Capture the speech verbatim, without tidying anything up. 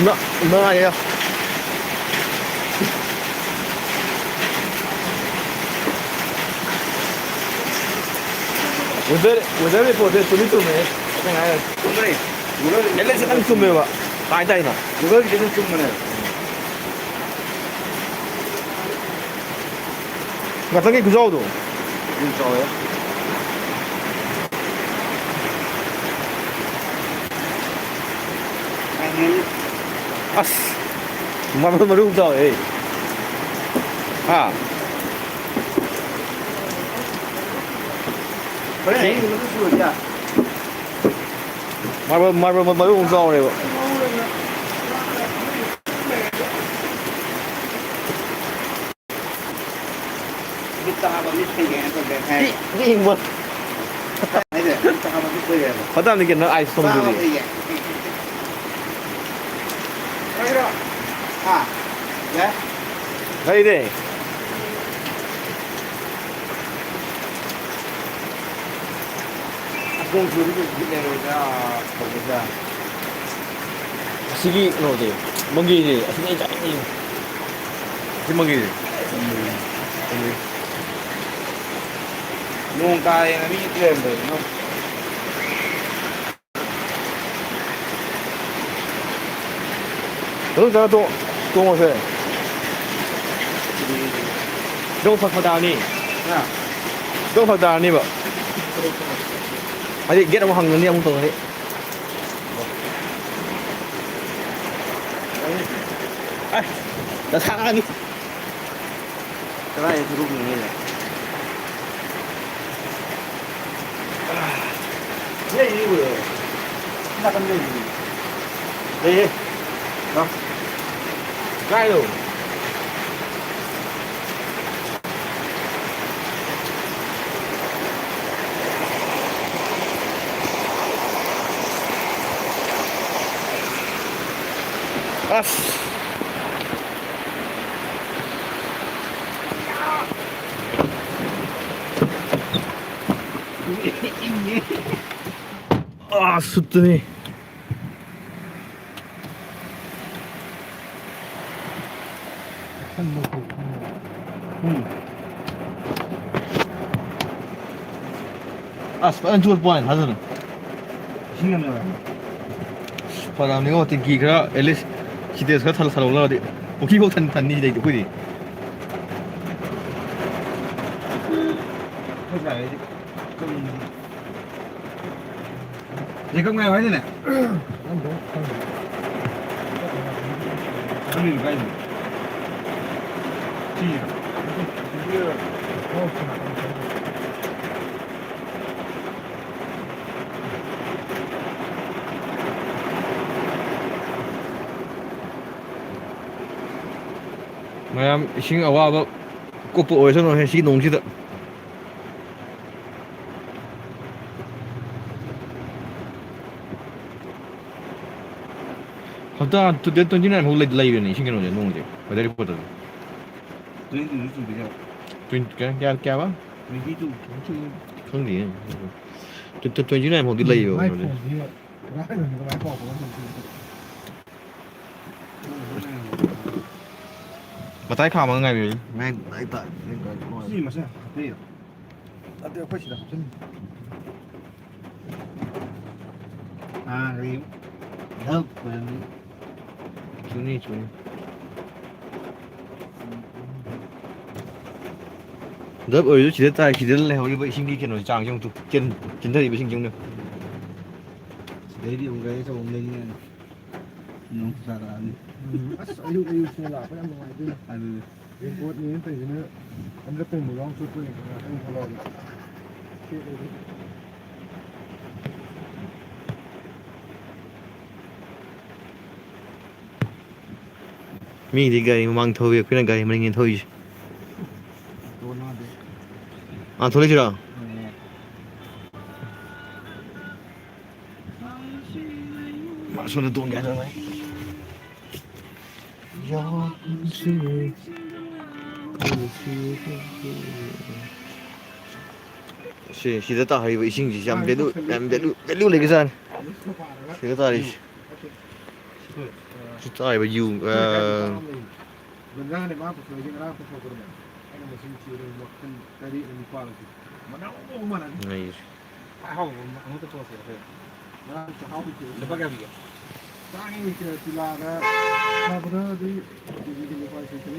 ꯅ-, ꯅꯥꯏꯌꯦ꯫ Weather, weather reportꯁꯦ ꯆꯨꯝꯗꯤ ꯆꯨꯝꯃꯦ꯫ ꯑꯩꯅ ꯍꯥꯏꯔꯤꯁꯦ꯫ ꯆꯨꯝꯕꯅꯦ꯫ Google ꯑꯦꯠꯂꯤꯁ ꯈꯤꯇꯪ ꯆꯨꯝꯃꯦꯕ꯫ ꯇꯥꯏ ꯇꯥꯏꯅ꯫ Googleꯒꯤꯗꯤ ꯑꯗꯨꯝ ꯆꯨꯝꯕꯅꯦ꯫ ꯉꯥꯛꯇꯪꯒꯤ ꯈꯨꯖꯥꯎꯗꯣ꯫ ꯎꯝ, ꯆꯥꯎꯋꯦ꯫ ꯑꯁ, ꯃꯔꯨ, ꯃꯔꯨ ꯆꯥꯎꯋꯦ꯫ ꯍꯥ? ꯍꯣꯔꯦꯟ ꯑꯍꯤꯡ ꯑꯗꯨꯝ ꯁꯨꯔꯗꯤ ꯌꯥꯔꯦ꯫ Marble, marble ꯃꯔꯨ ꯑꯃꯨꯛ ꯆꯥꯎꯔꯦꯕ꯫ ꯃꯤꯠꯇ ꯍꯥꯞꯄ ꯃꯤꯠ ꯐꯩ ꯀꯥꯏꯅ ꯇꯧꯗꯦ ꯍꯥꯏ꯫ ꯃꯤ, ꯃꯤ ꯃ- ꯍꯥꯏꯗꯤ ꯃꯤꯠꯇ ꯍꯥꯞꯄ ꯃꯤꯠ ꯐꯩ ꯍꯥꯏꯕ꯫ ꯐꯠꯇꯕꯅꯤ ꯀꯩꯅꯣ, ice ꯆꯥꯕ ꯊꯣꯡꯗꯨꯗꯤ꯫ ꯐꯩ ꯀꯥꯏ꯫ ꯍꯥ? ꯌꯥꯏ? ꯂꯩꯔꯦ꯫ ꯑꯁ, ꯅꯣꯡ ꯆꯨꯔꯗꯤ ꯕꯤꯠ ꯂꯩꯔꯣꯏꯗ, ꯇꯧꯕꯗ꯫ ꯑꯁꯤꯒꯤ ꯀꯩꯅꯣꯁꯦ, ꯃꯪꯒꯦꯁꯦ, ꯑꯁꯤꯅ ꯑꯩ ꯆꯥꯅꯤꯡꯉꯤꯁꯦ꯫ ꯁꯤ ꯃꯪꯒꯦꯁꯦ꯫ ꯎꯝ꯫ ꯅꯣꯡ ꯇꯥꯏꯌꯦꯅ ꯃꯤ ꯂꯩꯔꯝꯗ꯭ꯔꯗꯤ ꯅꯣ꯫ ꯑꯗꯨꯝ ꯆꯠꯂ ꯇꯣ-, ꯇꯣꯡꯉꯁꯦ꯫ ꯁꯤꯗ ꯐꯔꯛ ꯇꯥꯔꯅꯤ꯫ ꯍꯥ? ꯁꯤꯗ ꯐꯔꯛ ꯇꯥꯔꯅꯤꯕ꯫ ꯍꯥꯏꯗꯤ gate ꯑꯃꯨꯛ ꯍꯥꯡꯒꯅꯤ, ꯑꯃꯨꯛ ꯇꯧꯒꯅꯤ꯫ ꯑꯁ, ꯗꯁꯥꯅꯤ꯫ ꯀꯗꯥꯏꯗ ꯊꯣꯛꯂꯛꯏꯅꯣ ꯍꯥꯏꯁꯦ? ꯂꯩ, ꯂꯩ, ꯂꯩ꯫ ꯂꯩꯌꯦ꯫ ꯂꯥꯎ꯫ ꯀꯥꯏꯗꯅꯣ? ꯑꯁ꯫ ꯑꯥ, ꯁꯨꯠꯇꯨꯅꯤ꯫ ꯎꯝ꯫ ꯑꯁ, ꯐꯖꯅ ꯆꯣꯠꯄ ꯋꯥꯅꯤ, ꯊꯥꯖꯗꯅ꯫ ꯏꯁꯤꯡ ꯌꯥꯝ ꯌꯥꯎꯋꯦ꯫ ꯑꯁ, ꯐꯔꯕꯅꯤꯉꯣ, ꯇꯦꯡꯀꯤ ꯈꯔ, at least, ꯁꯤꯇꯦꯖ ꯈꯔ ꯊꯜ-, ꯊꯜꯍꯧꯔꯒꯗꯤ꯫ ꯄꯨꯈ꯭ꯔꯤꯐꯧ ꯊꯟ-, ꯊꯟꯅꯤ ꯁꯤꯗꯩꯗꯤ ꯑꯩꯈꯣꯏꯗꯤ꯫ ꯑꯩꯈꯣꯏ ꯁꯥꯏꯗꯤ ꯀꯪꯗꯦ꯫ ꯖꯦꯀꯕ ꯉꯥꯏꯌꯨ ꯍꯥꯏꯗꯅꯦ꯫ ꯈꯪꯗꯦ, ꯈꯪꯗꯦ꯫ ꯈꯪꯗꯦ, ꯀꯥꯏꯗꯅꯣ? ꯁꯤꯁꯤꯔꯣ? ꯃꯌꯥꯝ ꯏꯁꯤꯡ ꯑꯋꯥꯕ ꯀꯨꯞꯄ ꯑꯣꯏꯁꯅꯨꯍꯦ ꯁꯤ ꯅꯣꯡꯁꯤꯗ꯫ ꯍꯞꯇꯥ ꯇꯨ-, date twenty nine ꯐꯥꯎ ꯂꯩ-, ꯂꯩꯕꯅꯤ ꯏꯁꯤꯡ ꯀꯩꯅꯣꯁꯦ, ꯅꯣꯡꯁꯦ, weather report ꯇꯗꯤ꯫ Twenty two ꯁꯨꯗꯣꯏ ꯖꯥꯠꯂꯣ? Twenty, ꯀꯌꯥ, ꯀꯌꯥ, ꯀꯌꯥꯕ? Twenty two꯫ ꯈꯪꯗꯤꯌꯦ꯫ Tw-, tw-, twenty nine ꯐꯥꯎꯗꯤ ꯂꯩꯌꯦꯕ ꯃꯥꯏ ꯀꯩꯅꯣꯁꯦ꯫ Phoneꯁꯤ ꯄꯨꯔꯥ ꯀꯩꯅꯣꯅꯤ, ꯀꯃꯥꯏꯅ ꯄꯥꯎ ꯐꯥꯎꯅꯗꯣꯏꯅꯣ ꯈꯪꯗꯦ꯫ ꯃꯇꯥꯏ ꯈꯥꯝꯃꯒ ꯉꯥꯏꯕꯤꯌꯨ꯫ ꯉꯥꯏ-, ꯉꯥꯏ ꯇꯥꯏ꯫ ꯁꯤ ꯃꯁꯦ ꯍꯥꯞꯄꯤꯔꯣ? ꯅꯠꯇꯦ, ꯑꯩꯈꯣꯏ ꯁꯤꯗ ꯍꯥꯞꯆꯤꯟꯕ꯫ ꯑꯥ, ꯀꯔꯤ? ꯗꯞ ꯑꯣꯏꯔꯝꯅꯤ꯫ ꯆꯨꯅꯤ, ꯆꯨꯅꯤ꯫ ꯗꯞ ꯑꯣꯏꯔꯁꯨ ꯁꯤꯗ ꯇꯥꯏ, ꯁꯤꯗ ꯂꯩꯍꯧꯔꯤꯕ ꯏꯁꯤꯡꯒꯤ ꯀꯩꯅꯣꯁꯦ, ꯆꯥꯡꯁꯦ ꯑꯃꯨꯛ ꯆꯦꯟ-, ꯆꯦꯟꯊꯔꯛꯏꯕ ꯏꯁꯤꯡꯁꯦ ꯑꯃꯨꯛ꯫ ꯁꯤꯗꯩꯗꯤ ꯑꯃꯨꯛ ꯒꯥꯔꯤ ꯑꯆꯧꯕ ꯑꯃ ꯂꯩꯅꯤꯡꯉꯦ꯫ ꯅꯣꯡ ꯇꯥꯔꯛꯑꯅꯤ꯫ ꯎꯝ, ꯑꯁ, ꯑꯌꯨꯛ ꯑꯌꯨꯛꯁꯤꯅ ꯂꯥꯛꯄ ꯌꯥꯝ ꯅꯨꯡꯉꯥꯏꯗꯣꯏꯅꯤ꯫ ꯑꯗꯨꯅꯤ꯫ Raincoat ꯅꯦꯅ ꯇꯧꯔꯤꯁꯤꯅ ꯑꯝꯇ ꯇꯣꯡꯕ ꯌꯥꯎ ꯆꯣꯠꯄꯅꯤ ꯉꯥꯛꯇꯪ ꯊꯣꯛꯂꯛꯑꯒ꯫ ꯁꯦꯠꯂꯗꯤ꯫ ꯃꯤꯗꯤ ꯒꯥꯔꯤ ꯃꯃꯥꯡ ꯊꯧꯏ, ꯑꯩꯈꯣꯏꯅ ꯒꯥꯔꯤ ꯃꯅꯤꯡꯅꯦ ꯊꯧꯔꯤꯁꯦ꯫ ꯇꯣꯟ ꯃꯥꯗꯤ꯫ ꯑꯥ, ꯊꯣꯛꯂꯛꯏꯁꯤꯔꯣ? ꯑꯣ꯫ ꯃꯥ ꯁꯣꯝꯗ ꯇꯣꯡꯒꯦ ꯍꯥꯏꯔꯝꯃꯦ꯫ ꯁꯤ, ꯁꯤꯗ ꯇꯥꯍꯩꯕ ꯏꯁꯤꯡꯁꯤꯁꯨ ꯌꯥꯝ value, ꯌꯥꯝ value, value ꯂꯩꯒ꯭ꯔꯖꯥꯠꯅꯤ꯫ ꯁꯤꯗ ꯇꯥꯔꯤꯁꯤ꯫ ꯁꯤ ꯇꯥꯔꯤꯕ ꯌꯨ, ꯑ, ꯒꯟꯖꯥꯅꯦ ꯃꯥ ꯄꯨꯊꯣꯛꯏꯁꯦ, ꯉꯔꯥꯡ ꯄꯨꯊꯣꯛꯄꯗꯅꯦ꯫ ꯑꯩꯅ ꯃꯁꯤꯡ ꯊꯤꯕꯗ ꯃꯈꯜ ꯇꯔꯦꯠ ꯑꯅꯤ ꯄꯥꯜꯂꯁꯤ꯫ ꯃꯅꯥꯎ ꯃꯅꯥꯎ ꯃꯥꯟꯅꯗꯦ꯫ ꯅꯩꯔꯦ꯫ ꯑꯍꯥꯎꯕ ꯑꯃ, ꯑꯃꯠꯇ ꯄꯨꯔꯛꯀꯦ ꯑꯩꯈꯣꯏ꯫ ꯉꯔꯥꯡ ꯆꯥꯛꯍꯥꯎꯒꯤ ꯊꯤꯕꯗ ꯂꯨꯄꯥ ꯀꯌꯥ ꯄꯤꯒꯦ? ꯇꯥꯡꯉꯤ, ꯇꯤꯂꯥꯗ ꯁꯥꯕꯗꯗꯤ ꯀꯦꯖꯤꯗ ꯂꯨꯄꯥ ꯂꯤꯁꯤꯡ ꯇꯔꯦꯠ꯫